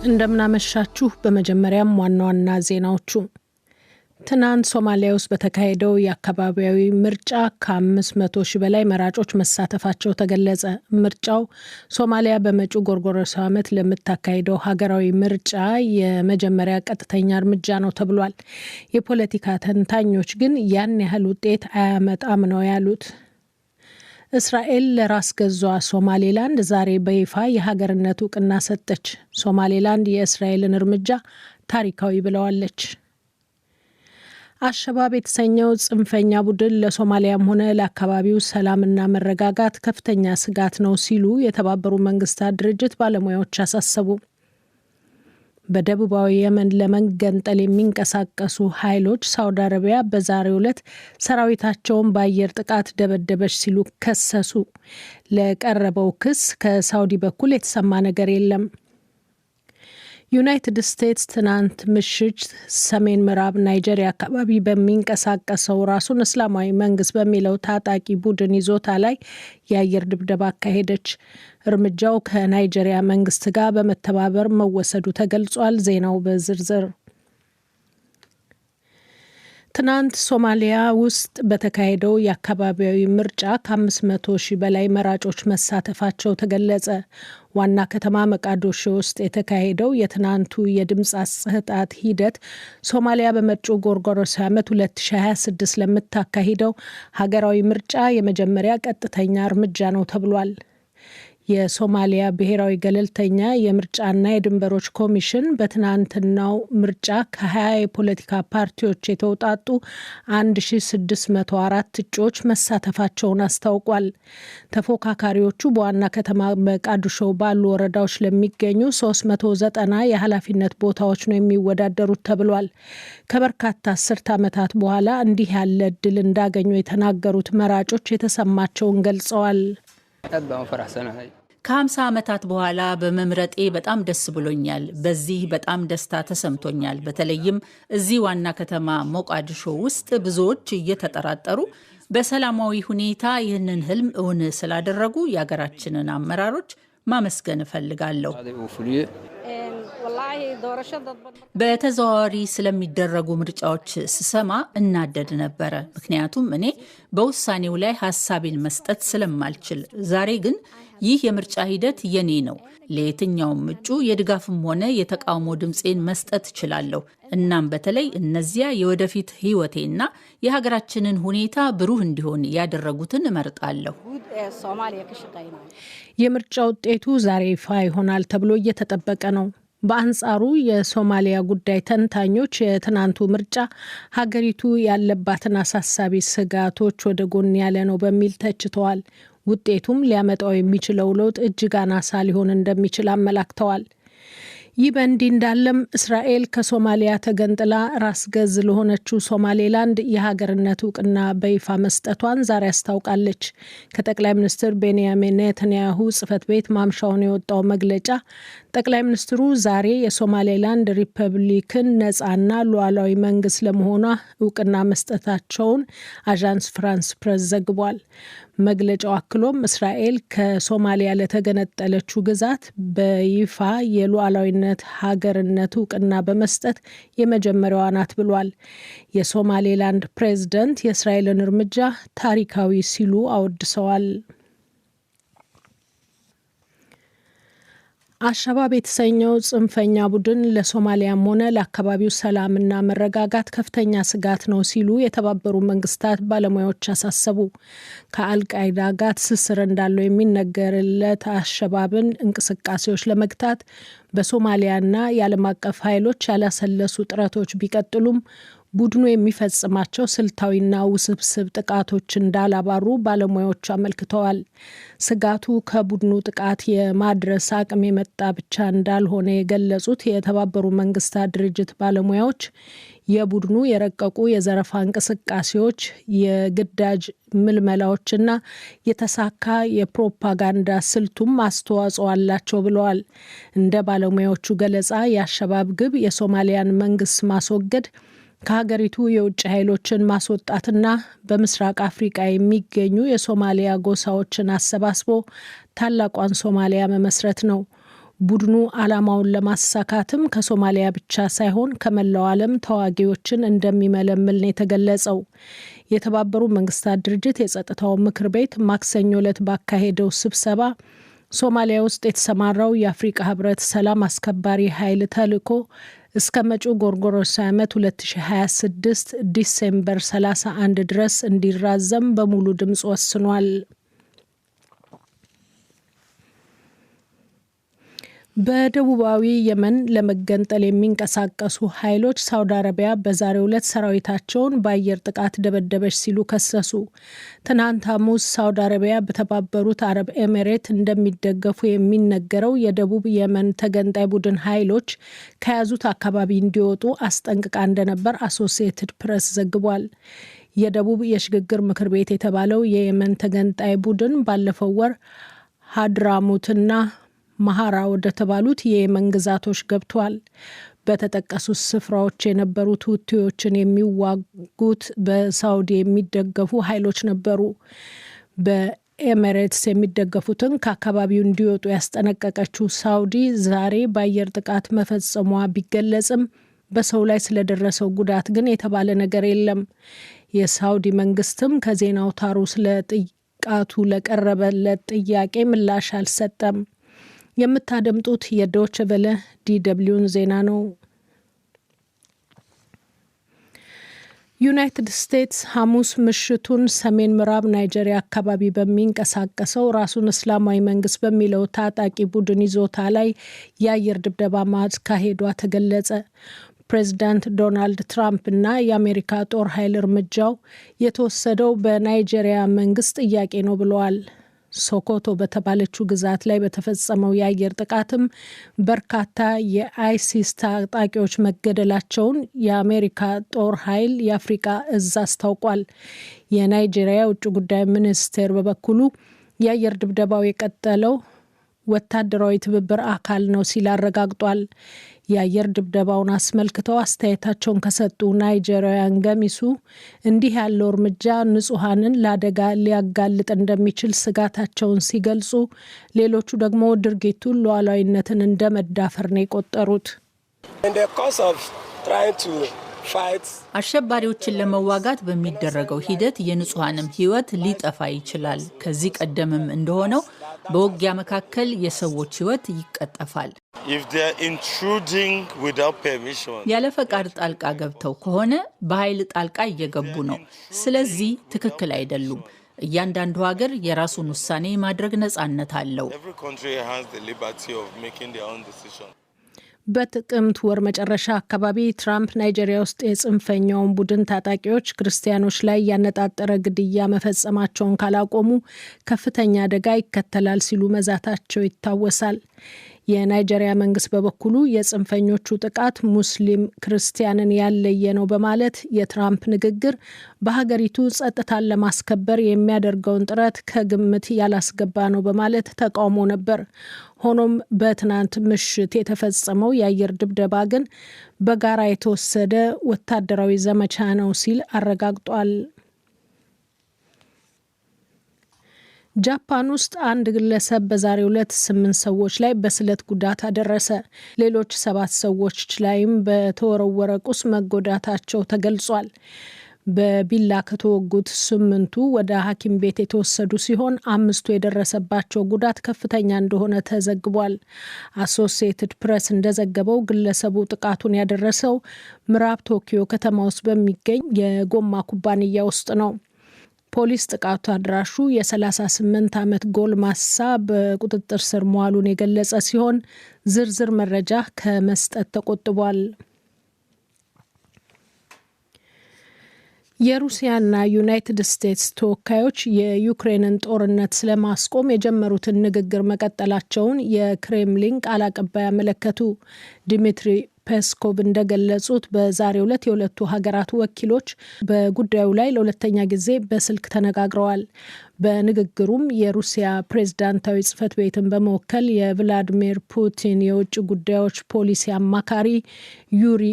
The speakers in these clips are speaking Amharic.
እንደምናመሻችሁ። በመጀመሪያም ዋና ዋና ዜናዎቹ፦ ትናንት ሶማሊያ ውስጥ በተካሄደው የአካባቢያዊ ምርጫ ከ500 ሺህ በላይ መራጮች መሳተፋቸው ተገለጸ። ምርጫው ሶማሊያ በመጪው ጎርጎሮሳዊ ዓመት ለምታካሂደው ሀገራዊ ምርጫ የመጀመሪያ ቀጥተኛ እርምጃ ነው ተብሏል። የፖለቲካ ተንታኞች ግን ያን ያህል ውጤት አያመጣም ነው ያሉት። እስራኤል ለራስ ገዟ ሶማሌላንድ ዛሬ በይፋ የሀገርነት እውቅና ሰጠች። ሶማሌላንድ የእስራኤልን እርምጃ ታሪካዊ ብለዋለች። አሸባብ የተሰኘው ጽንፈኛ ቡድን ለሶማሊያም ሆነ ለአካባቢው ሰላምና መረጋጋት ከፍተኛ ስጋት ነው ሲሉ የተባበሩ መንግስታት ድርጅት ባለሙያዎች አሳሰቡ። በደቡባዊ የመን ለመገንጠል የሚንቀሳቀሱ ኃይሎች ሳውዲ አረቢያ በዛሬው ዕለት ሰራዊታቸውን በአየር ጥቃት ደበደበች ሲሉ ከሰሱ። ለቀረበው ክስ ከሳውዲ በኩል የተሰማ ነገር የለም። ዩናይትድ ስቴትስ ትናንት ምሽት ሰሜን ምዕራብ ናይጄሪያ አካባቢ በሚንቀሳቀሰው ራሱን እስላማዊ መንግስት በሚለው ታጣቂ ቡድን ይዞታ ላይ የአየር ድብደባ አካሄደች። እርምጃው ከናይጄሪያ መንግስት ጋር በመተባበር መወሰዱ ተገልጿል። ዜናው በዝርዝር። ትናንት ሶማሊያ ውስጥ በተካሄደው የአካባቢያዊ ምርጫ ከ500 ሺህ በላይ መራጮች መሳተፋቸው ተገለጸ። ዋና ከተማ መቃዶሾ ውስጥ የተካሄደው የትናንቱ የድምፅ አሰጣጥ ሂደት ሶማሊያ በመጪው ጎርጎሮሳዊ ዓመት 2026 ለምታካሂደው ሀገራዊ ምርጫ የመጀመሪያ ቀጥተኛ እርምጃ ነው ተብሏል። የሶማሊያ ብሔራዊ ገለልተኛ የምርጫና የድንበሮች ኮሚሽን በትናንትናው ምርጫ ከ20 የፖለቲካ ፓርቲዎች የተውጣጡ 1604 እጩዎች መሳተፋቸውን አስታውቋል። ተፎካካሪዎቹ በዋና ከተማ መቃዲሾ ባሉ ወረዳዎች ለሚገኙ 390 የኃላፊነት ቦታዎች ነው የሚወዳደሩት ተብሏል። ከበርካታ አስርት ዓመታት በኋላ እንዲህ ያለ እድል እንዳገኙ የተናገሩት መራጮች የተሰማቸውን ገልጸዋል። ከ50 ዓመታት በኋላ በመምረጤ በጣም ደስ ብሎኛል። በዚህ በጣም ደስታ ተሰምቶኛል። በተለይም እዚህ ዋና ከተማ ሞቃዲሾ ውስጥ ብዙዎች እየተጠራጠሩ በሰላማዊ ሁኔታ ይህንን ህልም እውን ስላደረጉ የሀገራችንን አመራሮች ማመስገን እፈልጋለሁ። በተዘዋዋሪ ስለሚደረጉ ምርጫዎች ስሰማ እናደድ ነበረ። ምክንያቱም እኔ በውሳኔው ላይ ሀሳቤን መስጠት ስለማልችል። ዛሬ ግን ይህ የምርጫ ሂደት የኔ ነው። ለየትኛውም እጩ የድጋፍም ሆነ የተቃውሞ ድምፄን መስጠት እችላለሁ። እናም በተለይ እነዚያ የወደፊት ህይወቴና የሀገራችንን ሁኔታ ብሩህ እንዲሆን ያደረጉትን እመርጣለሁ። የምርጫ ውጤቱ ዛሬ ይፋ ይሆናል ተብሎ እየተጠበቀ ነው። በአንጻሩ የሶማሊያ ጉዳይ ተንታኞች የትናንቱ ምርጫ ሀገሪቱ ያለባትን አሳሳቢ ስጋቶች ወደ ጎን ያለ ነው በሚል ተችተዋል። ውጤቱም ሊያመጣው የሚችለው ለውጥ እጅግ አናሳ ሊሆን እንደሚችል አመላክተዋል። ይህ በእንዲህ እንዳለም እስራኤል ከሶማሊያ ተገንጥላ ራስ ገዝ ለሆነችው ሶማሌላንድ የሀገርነት እውቅና በይፋ መስጠቷን ዛሬ አስታውቃለች። ከጠቅላይ ሚኒስትር ቤንያሚን ኔታንያሁ ጽህፈት ቤት ማምሻውን የወጣው መግለጫ ጠቅላይ ሚኒስትሩ ዛሬ የሶማሌላንድ ሪፐብሊክን ነጻና ሉዓላዊ መንግስት ለመሆኗ እውቅና መስጠታቸውን አዣንስ ፍራንስ ፕሬስ ዘግቧል። መግለጫው አክሎም እስራኤል ከሶማሊያ ለተገነጠለችው ግዛት በይፋ የሉዓላዊነት ሀገርነት እውቅና በመስጠት የመጀመሪያዋ ናት ብሏል። የሶማሌላንድ ፕሬዝደንት የእስራኤልን እርምጃ ታሪካዊ ሲሉ አወድሰዋል። አሸባብ የተሰኘው ጽንፈኛ ቡድን ለሶማሊያም ሆነ ለአካባቢው ሰላምና መረጋጋት ከፍተኛ ስጋት ነው ሲሉ የተባበሩ መንግስታት ባለሙያዎች አሳሰቡ። ከአልቃይዳ ጋር ትስስር እንዳለው የሚነገርለት አሸባብን እንቅስቃሴዎች ለመግታት በሶማሊያና የዓለም አቀፍ ኃይሎች ያላሰለሱ ጥረቶች ቢቀጥሉም ቡድኑ የሚፈጽማቸው ስልታዊና ውስብስብ ጥቃቶች እንዳላባሩ ባለሙያዎቹ አመልክተዋል። ስጋቱ ከቡድኑ ጥቃት የማድረስ አቅም የመጣ ብቻ እንዳልሆነ የገለጹት የተባበሩ መንግስታት ድርጅት ባለሙያዎች የቡድኑ የረቀቁ የዘረፋ እንቅስቃሴዎች፣ የግዳጅ ምልመላዎችና የተሳካ የፕሮፓጋንዳ ስልቱም አስተዋጽኦ አላቸው ብለዋል። እንደ ባለሙያዎቹ ገለጻ የአሸባብ ግብ የሶማሊያን መንግስት ማስወገድ፣ ከሀገሪቱ የውጭ ኃይሎችን ማስወጣትና በምስራቅ አፍሪቃ የሚገኙ የሶማሊያ ጎሳዎችን አሰባስቦ ታላቋን ሶማሊያ መመስረት ነው። ቡድኑ ዓላማውን ለማሳካትም ከሶማሊያ ብቻ ሳይሆን ከመላው ዓለም ተዋጊዎችን እንደሚመለምል ነው የተገለጸው። የተባበሩት መንግስታት ድርጅት የጸጥታው ምክር ቤት ማክሰኞ ዕለት ባካሄደው ስብሰባ ሶማሊያ ውስጥ የተሰማራው የአፍሪቃ ህብረት ሰላም አስከባሪ ኃይል ተልዕኮ እስከ መጪው ጎርጎሮሳዊ ዓመት 2026 ዲሴምበር 31 ድረስ እንዲራዘም በሙሉ ድምፅ ወስኗል። በደቡባዊ የመን ለመገንጠል የሚንቀሳቀሱ ኃይሎች ሳውዲ አረቢያ በዛሬው ዕለት ሰራዊታቸውን በአየር ጥቃት ደበደበች ሲሉ ከሰሱ። ትናንት ሐሙስ ሳውዲ አረቢያ በተባበሩት አረብ ኤሚሬት እንደሚደገፉ የሚነገረው የደቡብ የመን ተገንጣይ ቡድን ኃይሎች ከያዙት አካባቢ እንዲወጡ አስጠንቅቃ እንደነበር አሶሲየትድ ፕሬስ ዘግቧል። የደቡብ የሽግግር ምክር ቤት የተባለው የየመን ተገንጣይ ቡድን ባለፈው ወር ሀድራሙትና መሀራ ወደ ተባሉት የየመን ግዛቶች ገብቷል። በተጠቀሱት ስፍራዎች የነበሩት ሁቲዎችን የሚዋጉት በሳውዲ የሚደገፉ ኃይሎች ነበሩ። በኤሚሬትስ የሚደገፉትን ከአካባቢው እንዲወጡ ያስጠነቀቀችው ሳውዲ ዛሬ በአየር ጥቃት መፈጸሟ ቢገለጽም በሰው ላይ ስለደረሰው ጉዳት ግን የተባለ ነገር የለም። የሳውዲ መንግስትም ከዜና አውታሩ ስለ ጥቃቱ ለቀረበለት ጥያቄ ምላሽ አልሰጠም። የምታደምጡት የዶይቼ ቬለ ዲደብሊውን ዜና ነው። ዩናይትድ ስቴትስ ሐሙስ ምሽቱን ሰሜን ምዕራብ ናይጄሪያ አካባቢ በሚንቀሳቀሰው ራሱን እስላማዊ መንግስት በሚለው ታጣቂ ቡድን ይዞታ ላይ የአየር ድብደባ ማካሄዷ ተገለጸ። ፕሬዚዳንት ዶናልድ ትራምፕ እና የአሜሪካ ጦር ኃይል እርምጃው የተወሰደው በናይጄሪያ መንግስት ጥያቄ ነው ብለዋል። ሶኮቶ በተባለችው ግዛት ላይ በተፈጸመው የአየር ጥቃትም በርካታ የአይሲስ ታጣቂዎች መገደላቸውን የአሜሪካ ጦር ኃይል የአፍሪካ እዝ አስታውቋል። የናይጄሪያ የውጭ ጉዳይ ሚኒስቴር በበኩሉ የአየር ድብደባው የቀጠለው ወታደራዊ ትብብር አካል ነው ሲል አረጋግጧል። የአየር ድብደባውን አስመልክተው አስተያየታቸውን ከሰጡ ናይጄሪያውያን ገሚሱ እንዲህ ያለው እርምጃ ንጹሐንን ለአደጋ ሊያጋልጥ እንደሚችል ስጋታቸውን ሲገልጹ፣ ሌሎቹ ደግሞ ድርጊቱን ሉዓላዊነትን እንደ መዳፈር ነው የቆጠሩት። አሸባሪዎችን ለመዋጋት በሚደረገው ሂደት የንጹሐንም ሕይወት ሊጠፋ ይችላል። ከዚህ ቀደምም እንደሆነው በውጊያ መካከል የሰዎች ሕይወት ይቀጠፋል። ያለ ፈቃድ ጣልቃ ገብተው ከሆነ በኃይል ጣልቃ እየገቡ ነው። ስለዚህ ትክክል አይደሉም። እያንዳንዱ ሀገር የራሱን ውሳኔ የማድረግ ነጻነት አለው። በጥቅምት ወር መጨረሻ አካባቢ ትራምፕ ናይጄሪያ ውስጥ የጽንፈኛውን ቡድን ታጣቂዎች ክርስቲያኖች ላይ ያነጣጠረ ግድያ መፈጸማቸውን ካላቆሙ ከፍተኛ አደጋ ይከተላል ሲሉ መዛታቸው ይታወሳል። የናይጄሪያ መንግስት በበኩሉ የጽንፈኞቹ ጥቃት ሙስሊም ክርስቲያንን ያለየ ነው በማለት የትራምፕ ንግግር በሀገሪቱ ጸጥታን ለማስከበር የሚያደርገውን ጥረት ከግምት ያላስገባ ነው በማለት ተቃውሞ ነበር። ሆኖም በትናንት ምሽት የተፈጸመው የአየር ድብደባ ግን በጋራ የተወሰደ ወታደራዊ ዘመቻ ነው ሲል አረጋግጧል። ጃፓን ውስጥ አንድ ግለሰብ በዛሬው ዕለት 8 ሰዎች ላይ በስለት ጉዳት አደረሰ። ሌሎች 7 ሰዎች ላይም በተወረወረ ቁስ መጎዳታቸው ተገልጿል። በቢላ ከተወጉት 8ቱ ወደ ሐኪም ቤት የተወሰዱ ሲሆን 5ቱ የደረሰባቸው ጉዳት ከፍተኛ እንደሆነ ተዘግቧል። አሶሲየትድ ፕሬስ እንደዘገበው ግለሰቡ ጥቃቱን ያደረሰው ምዕራብ ቶኪዮ ከተማ ውስጥ በሚገኝ የጎማ ኩባንያ ውስጥ ነው። ፖሊስ ጥቃቱ አድራሹ የ38 ዓመት ጎልማሳ በቁጥጥር ስር መዋሉን የገለጸ ሲሆን ዝርዝር መረጃ ከመስጠት ተቆጥቧል። የሩሲያና ዩናይትድ ስቴትስ ተወካዮች የዩክሬንን ጦርነት ስለማስቆም የጀመሩትን ንግግር መቀጠላቸውን የክሬምሊን ቃል አቀባይ አመለከቱ። ዲሚትሪ ፔስኮቭ እንደገለጹት በዛሬው ዕለት የሁለቱ ሀገራት ወኪሎች በጉዳዩ ላይ ለሁለተኛ ጊዜ በስልክ ተነጋግረዋል። በንግግሩም የሩሲያ ፕሬዝዳንታዊ ጽሕፈት ቤትን በመወከል የቭላዲሚር ፑቲን የውጭ ጉዳዮች ፖሊሲ አማካሪ ዩሪ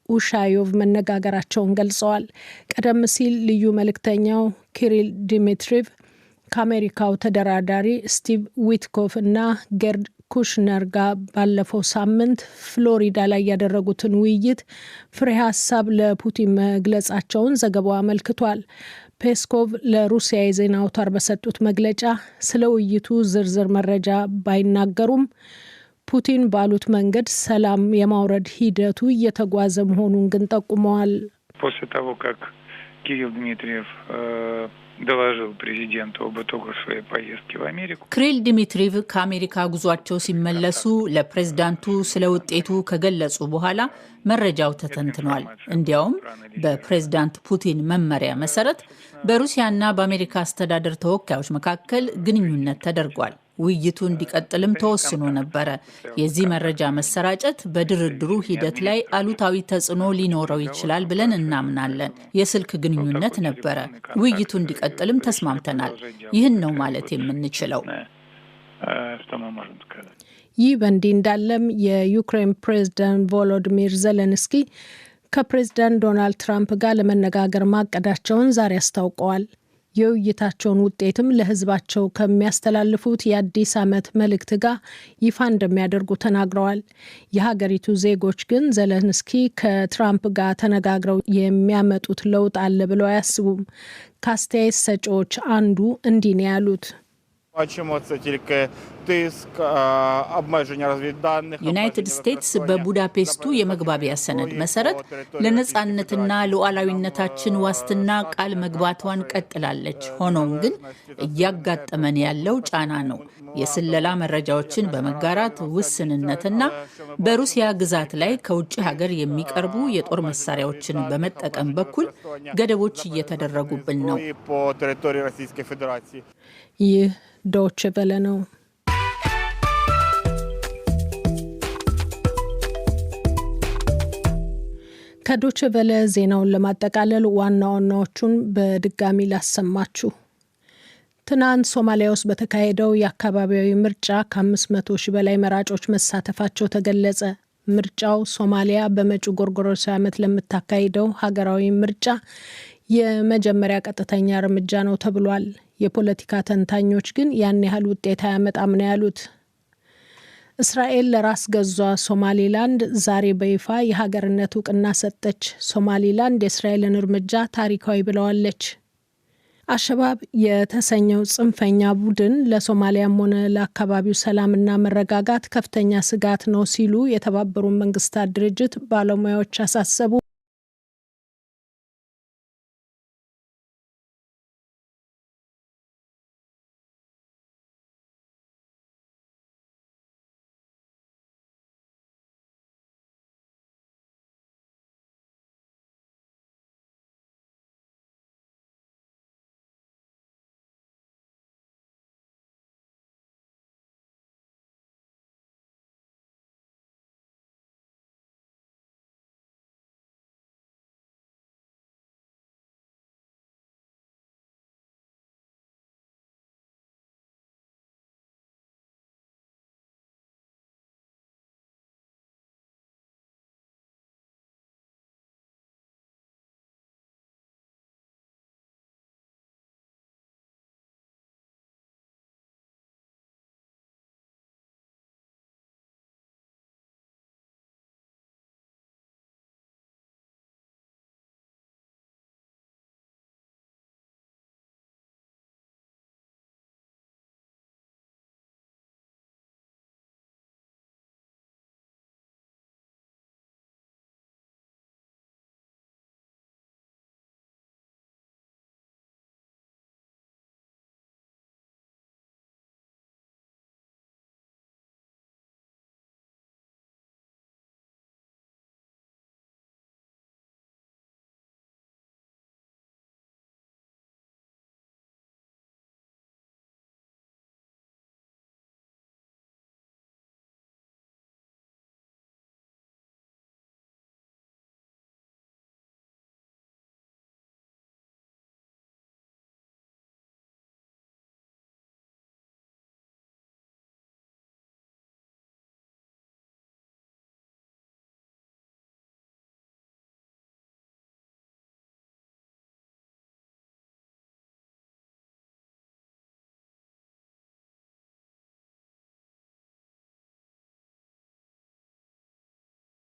ኡሻዮቭ መነጋገራቸውን ገልጸዋል። ቀደም ሲል ልዩ መልእክተኛው ኪሪል ዲሚትሪቭ ከአሜሪካው ተደራዳሪ ስቲቭ ዊትኮፍ እና ጌርድ ኩሽነር ጋር ባለፈው ሳምንት ፍሎሪዳ ላይ ያደረጉትን ውይይት ፍሬ ሀሳብ ለፑቲን መግለጻቸውን ዘገባው አመልክቷል። ፔስኮቭ ለሩሲያ የዜና አውታር በሰጡት መግለጫ ስለ ውይይቱ ዝርዝር መረጃ ባይናገሩም ፑቲን ባሉት መንገድ ሰላም የማውረድ ሂደቱ እየተጓዘ መሆኑን ግን ጠቁመዋል። После того, как Кирилл Дмитриев доложил президенту об итогах своей поездки в Америку. ክሪል ዲሚትሪቭ ከአሜሪካ ጉዟቸው ሲመለሱ ለፕሬዝዳንቱ ስለ ውጤቱ ከገለጹ በኋላ መረጃው ተተንትኗል። እንዲያውም በፕሬዝዳንት ፑቲን መመሪያ መሰረት በሩሲያና በአሜሪካ አስተዳደር ተወካዮች መካከል ግንኙነት ተደርጓል። ውይይቱ እንዲቀጥልም ተወስኖ ነበረ። የዚህ መረጃ መሰራጨት በድርድሩ ሂደት ላይ አሉታዊ ተጽዕኖ ሊኖረው ይችላል ብለን እናምናለን። የስልክ ግንኙነት ነበረ። ውይይቱ እንዲቀጥልም ተስማምተናል። ይህን ነው ማለት የምንችለው። ይህ በእንዲህ እንዳለም የዩክሬን ፕሬዝዳንት ቮሎዲሚር ዘለንስኪ ከፕሬዝዳንት ዶናልድ ትራምፕ ጋር ለመነጋገር ማቀዳቸውን ዛሬ አስታውቀዋል። የውይይታቸውን ውጤትም ለሕዝባቸው ከሚያስተላልፉት የአዲስ ዓመት መልእክት ጋር ይፋ እንደሚያደርጉ ተናግረዋል። የሀገሪቱ ዜጎች ግን ዘለንስኪ ከትራምፕ ጋር ተነጋግረው የሚያመጡት ለውጥ አለ ብለው አያስቡም። ከአስተያየት ሰጪዎች አንዱ እንዲህ ነው ያሉት። ዩናይትድ ስቴትስ በቡዳፔስቱ የመግባቢያ ሰነድ መሰረት ለነጻነትና ሉዓላዊነታችን ዋስትና ቃል መግባቷን ቀጥላለች። ሆኖም ግን እያጋጠመን ያለው ጫና ነው። የስለላ መረጃዎችን በመጋራት ውስንነትና በሩሲያ ግዛት ላይ ከውጭ ሀገር የሚቀርቡ የጦር መሳሪያዎችን በመጠቀም በኩል ገደቦች እየተደረጉብን ነው። ይህ ዶይቼ ቬለ ነው። ከዶይቼ ቬለ ዜናውን ለማጠቃለል ዋና ዋናዎቹን በድጋሚ ላሰማችሁ። ትናንት ሶማሊያ ውስጥ በተካሄደው የአካባቢያዊ ምርጫ ከ500 ሺህ በላይ መራጮች መሳተፋቸው ተገለጸ። ምርጫው ሶማሊያ በመጪው ጎርጎሮሳዊ ዓመት ለምታካሂደው ሀገራዊ ምርጫ የመጀመሪያ ቀጥተኛ እርምጃ ነው ተብሏል። የፖለቲካ ተንታኞች ግን ያን ያህል ውጤት አያመጣም ነው ያሉት። እስራኤል ለራስ ገዟ ሶማሊላንድ ዛሬ በይፋ የሀገርነት እውቅና ሰጠች። ሶማሊላንድ የእስራኤልን እርምጃ ታሪካዊ ብለዋለች። አሸባብ የተሰኘው ጽንፈኛ ቡድን ለሶማሊያም ሆነ ለአካባቢው ሰላምና መረጋጋት ከፍተኛ ስጋት ነው ሲሉ የተባበሩት መንግስታት ድርጅት ባለሙያዎች አሳሰቡ።